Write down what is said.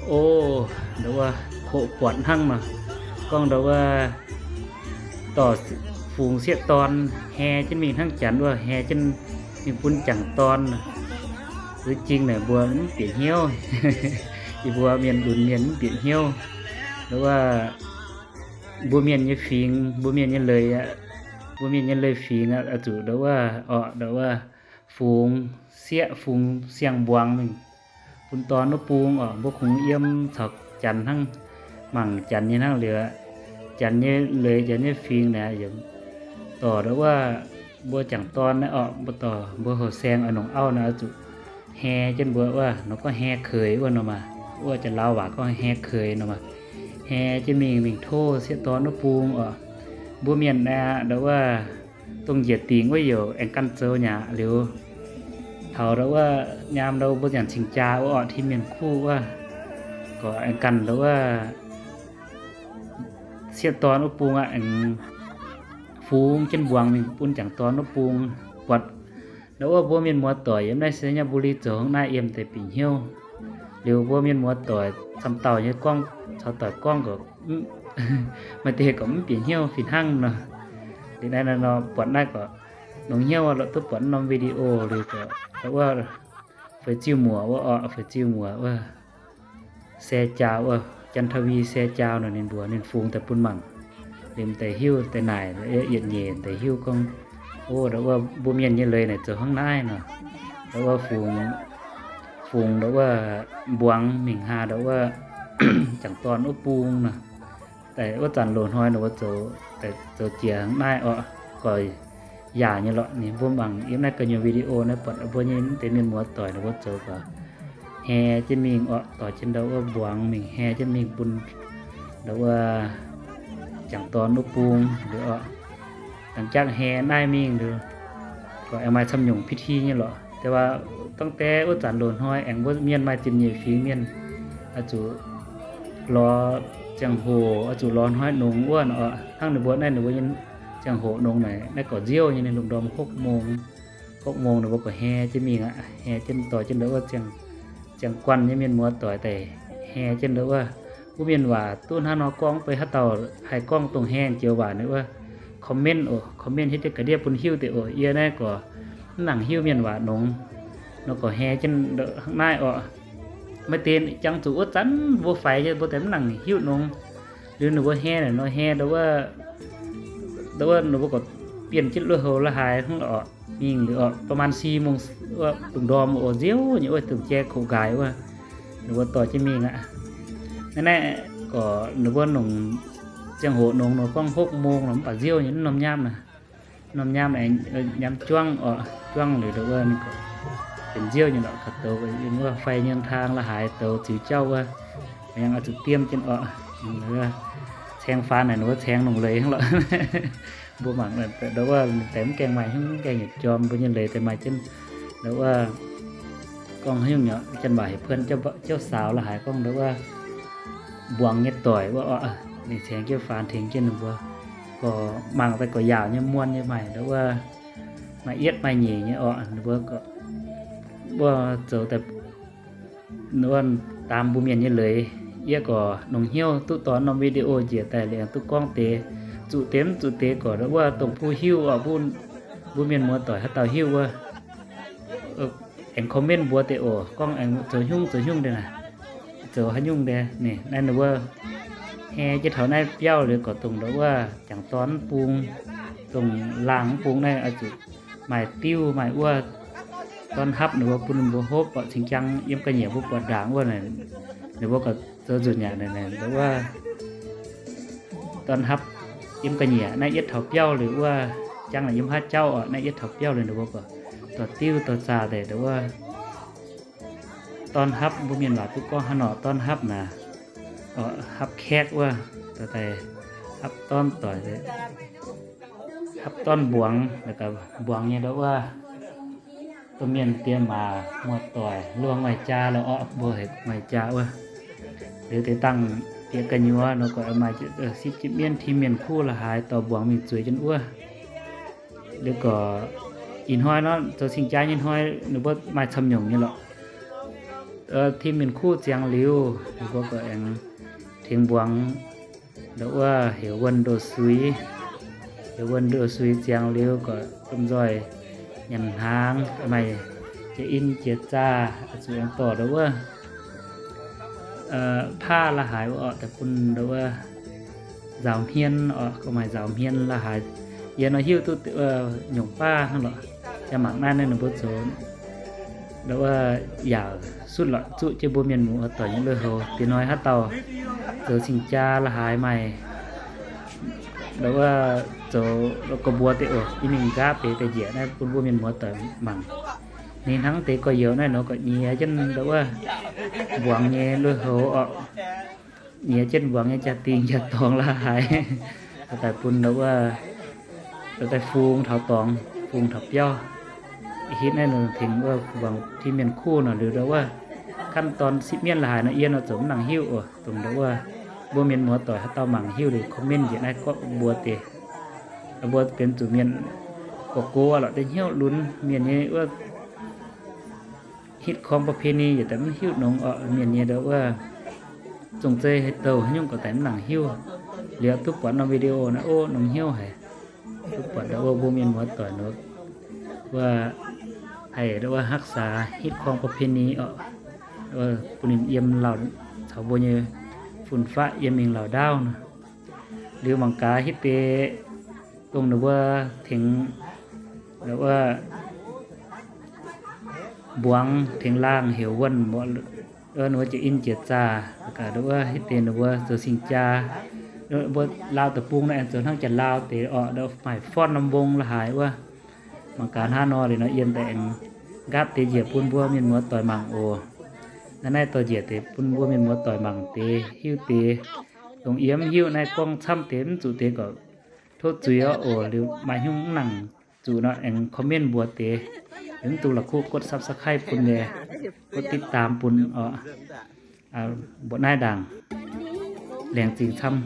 O, ndau wuov hoqc buatc hnangv nor, gorngv ndau wuov dorh fungx sieqv dorn hei jienv mingh hnangv janx wuov, hei jienv mingh bun jangc dorn. Zuiz jing naaic mbuo mv bieqc hnyouv. Yie mbuo mienh lunx mienh mv bieqc hnyouv. Ndau wuov mbuo mienh nyei fingx, mbuo mienh nyei leiz, mbuo mienh nyei leiz-fingx oix zuqc ndau wuov orqc, ndau wuov fungx sieqv fungx siang-mbuangz mingh bun dorn wuov bung orqc. Mbuo kungx yiem caux janx hnangv, mangc janx nyei hnangv liuz, janx nyei leiz, janx nyei fingx naaic, dorh ndau wuov mbuo jangc dorn naaiv orqc, mbuo dorh mbuo houx saeng oix nongc auv naaic oix zuqc hei jienv mbuo wuov, nor gorngv hei keix wuov nor maah, wuov Janx-Laauv waac gorngv hei keix nor maah, hei jienv mingh, mingh tov sieqv dorn wuov bung orqc. Mbuo mienh naaiv ndau wuov dongh njiec dingc wuov youc aengx ganh zoux nyaqc liuz, taux ndau wuov nyaam ndau mbuo nyanc cing-jaa wuov orqc, tin mienh kuv wuov, gorx aengx ganh ndau wuov sieqv dorn wuov bung aqv, aengx fungx jienv mbuangz mingh bun jangc dorn wuov bung. Buatc ndau wuov mbuo mienh muoz-doic yiem naaiv Sainyabuli zoux hnangv naaiv yiem deix bieqc hnyouv. Liuz mbuo mienh muoz-doic camv dauh nyei gorngv caux doic gorngv gorqc, maaih deix gorqc mv bieqc hnyouv fih hnangv nor. Liuz naaiv nor buatc naaiv gorqc nongx hnyouv lorqc, duqv buatc norm video liuz gorqc ndau wuov feix ziuh muoc wuov orqc, feix ziuh muoc wuov se jaau wuov, Janx-Taav-Vi se jaau nor, ninh mbuox ninh fungx daaih bun mangc. Liuz m'deix hiuv deix naaic, yietc nyeic m'deix hiuv gorngv, o, ndau wuov mbuo mienh nyei leiz naaic zoux hnangv naaiv nor, ndau wuov fungx, fungx ndau wuov mbuangz mingh haa ndau wuov jangc dorn wuov bung nor. Daaih wuov zanc loz-hnoi ninh mbuo zoux, zoux jiex hnangv naaiv orqc, gorx yaac nyei lorqc. Ninh mbuo mangc yiem naaiv gu'nyuoz video naaiv buatc mbuo nyei deix mienh muoz-doic ninh mbuo zoux gorx, hei jienv mingh orqc, dorh jienv ndau wuov mbuangz mingh, hei jienv mingh bun ndau wuov jangc dorn wuov bung liuz orqc. Dangh jangv hei naaiv mingh liuz, gorx aengx maaih camv nyungc พิธี nyei lorqc. Deix waac ตั้งแต่ wuov zanc loz-hnoi aengx mbuo mienh maaih ziepc nyeic fingx mienh oix zuqc lorz ziangh hoc, oix zuqc lorz hnoi nongx wuov orqc. Hnangv ninh mbuo naaiv ninh mbuo nyei ziangh hoc nongx naaic, naaiv gorx nziouv nyei, ninh lungh ndorm หกโมง, หกโมง ninh mbuo gorx hei jienv mingh aqv, hei jienv dorh jienv ndau wuov ziangh, ziangh guanh nyei mienh muoz-doic daaih hei jienv ndau wuov. Mbuo mienh waac duqv hnangv nor gorngv, beiv haaix dauh haih gorngv dongh hei joux waac ninh wuov comment oc, comment hietv jienv ga'ndiev bun hiuv deix oc. Yie naaiv gorx mv nangc hiuv mienh waac nongx nor, gorx hei jienv ndau hnangv naaiv orqc. Maaih deix jangx zuqc wuov zanc mbuo faix nyei, mbuo daaih mv nangc hiuv nongx. Liuz ninh mbuo hei naaic nor hei ndau wuov, ndau wuov ninh mbuo gorx bienh jienv lui-houx la'haaix hnangv orqc, mingh liuz orqc ประมาณสี่โมง wuov lungh ndorm oc, nziouv nyei wuov, dongh jai koqv nqaaix wuov, ninh mbuo dorh jienv mingh aqv. Naaiv naaiv gorx ninh mbuo nongc ziangh hoc nongx nor gorngv หกโมง nor mv baac nziouv nyei, mv norm nyaamv naaic, norm nyaamv naaic nyaam juangv orqc, juangv liuz ndau wuov ninh gorx benx nziouv nyei lorqc, ga'douz wuov fai nyei taan la'haaix douz ziux jauv wuov, yangh oix zuqc diem jienv orqc. Caeng faan naaic ninh mbuo caeng nongc leiz hnangv lorqc. Mbuo mangc ndau wuov deix mv gaengh maaih hnyouv, mv gaengh yietc jorm, mbuo nyei leiz deix maaih jienv ndau wuov gorngv haaix nyungc nyei, janx waac heuc เพื่อนเจ้าบ่าว เจ้าสาว la'haaix gorngv ndau wuov mbuangz nyei doic wuov orqc. Ninh caeng jienv faan tengx jienv ninh mbuo gorx mangc daaih gorx yaauc nyei, muon nyei, maaih ndau wuov maaih yietv maaih nyeic nyei orqc. Ninh mbuo gorx wuov zoux daaih wuov daam mbuo mienh nyei leiz. Yie gorx nongc hnyouv duqv dorh norm video njiec daaih liuz duqv gorngv deix, zuqc deix mv zuqc deix gorx ndau wuov dongh buo hiuv orqc, mbuo mienh muoz-doic haaix dauh hiuv wuov aengx comment mbuox deix oc, gorngv aengx zoux haaix nyungc, zoux haaix nyungc deix naaic, zoux haaix nyungc deix. Ninh naaiv ninh wuov hei jienv taux naaiv biauv liuz gorx dongh ndau wuov jangc dorn mv bung, dongh laangh mv bung naaiv oix zuqc maaih diuv maaih wuov ต้อนรับ ninh mbuo bun ninh mbuo hopv orqc. Cingx jangx yiem ga'nyiec mbuo buatc ndaangc wuov naaic, ninh mbuo gorx zoux nzunc yaac naaic ndau wuov ต้อนรับ yiem ga'nyiec naaiv yietv taux biauv liuz wuov, jangx naaic yiem haav jauv orqc, naaiv yietv taux biauv liuz ninh mbuo gorx dorh diuv dorh zaah deix ndau wuov ต้อนรับ mbuo mienh waac duqv gorngv haaix nor ต้อนรับ naaic, hapv kaeqv wuov, daaih hapv dorn doic, hapv dorn mbuangz, mbuangz nyei ndau wuov domh mienh diex maac muoz-doic, luoh nguaih jaa lorqc orqc, mbuo heuc nguaih jaa wuov. Liuz deix dangh bieqc gu'nyuoz nor gorx maaih sipv jipv mienv, tin mienh kuv la'haaix dorh mbuangz mingh zueiz jienv wuov. Liuz gorx ih hnoi nor zoux cing-jaa nyei hnoi, ninh mbuo maaih camv nyungc nyei lorqc. Tim mienh kuv ziangx liuz, ninh mbuo gorqv aengx tengx mbuangz ndau wuov heuc wuonh ndoh suix. Heuc wuonh ndoh suix ziangx liuz gorqv domh nzoih nyanc hnaangx, maaih jiex in jiex zaah, zuqc aengx dorh ndau wuov paav la'haaix orqc daaih bun ndau wuov nzaaux hmien orqc, gorngv maaih nzaaux hmien la'haaix. Yie nor hiuv duqv nyungc baav hnangv lorqc. Yaac mangc naaiv ninh mbuo zoux ndau wuov yaauc sutv lorqc, zuqv jienv mbuo mienh muoz doic nyei lui-houx. Deix hnoi haaix dauh zoux cing-jaa la'haaix maaih ndau wuov zoux gorx-mbuo deix oc, yie mingh nqaapv deix da'njiec naaiv bun mbuo mienh muoz doic mangc. Ninh hnangv deix gorx-youz naaiv nor gorqv nyiex jienv ndau wuov mbuangz nyei lui-houx orqc, nyiex jienv mbuangz nyei jaa-dingh jaa-dorngx la'haaix, daaih bun ndau wuov daaih fungx taux dorngx, fungx taux biauv. Hitv naaiv nor tengx wuov mbuangz tim mienh kuv nor liuz ndau wuovขั้นตอน sipv mienv la'haaix nor yie nor zoux mv nangc hiuv oc. Dongh ndau wuov mbuo mienh muoz doic haaix dauh mangc hiuv liuz comment njiec naaiv gorqv mbuo deix. Mbuo benx zuqc mienh gorqv-gox lorqc, deix hnyouv lunx mienh nyei wuov hitv korng ประเพณี yietc daaih mv hiuv nongx orqc. Mienh nyei ndau wuov zong-zeiv haaix douh haaix nyungc gorqv daaih mv nangc hiuv. Liuz duqv buatc norm video naaiv, o, nongx hnyouv haic. Duqv buatc ndau wuov mbuo mienh muoz doic nor wuov haih ndau wuov รักษา hitv korng ประเพณี orqc, bun ninh yiem lauh caux mbuo nyei fun-faqv yiem mingh lauh ndaauv nor. Liuz mangc gaax hitv deix dongh ninh mbuo tengx ndau wuov mbuangz tengx laangh heuc wuonh mborqv, ninh mbuo jiex in jiex zaah gaax ndau wuov hitv deix ninh mbuo zoux cing-jaa, mbuo Laauv deic-bung naaiv aengx zoux hnangv Janx-Laauv deix orqc, ndau maaih faanv norm mbong la'haaix wuov. Mangc gaax hnangv nor liuz nor yie daaih aengx nqaapv deix njiec bun mbuo mienh muoz doic mangc oc. Naaiv naaiv dorh njiec deix bun mbuo mienh muoz doic mangc deix hiuv deix. Dongh yie mv hiuv naaiv gorngv camv deix mv zuqc deix gorqv tov zuiz orqc. Liuz maaih hnyouv mv nangc zuqc nor aengx comment mbuox deix. Liuz mv dungx la'kuqv กด subscribe bun nyei, กดติดตาม bun orqc. Mbuoqc naaiv ndaangc, laengz zingh camv.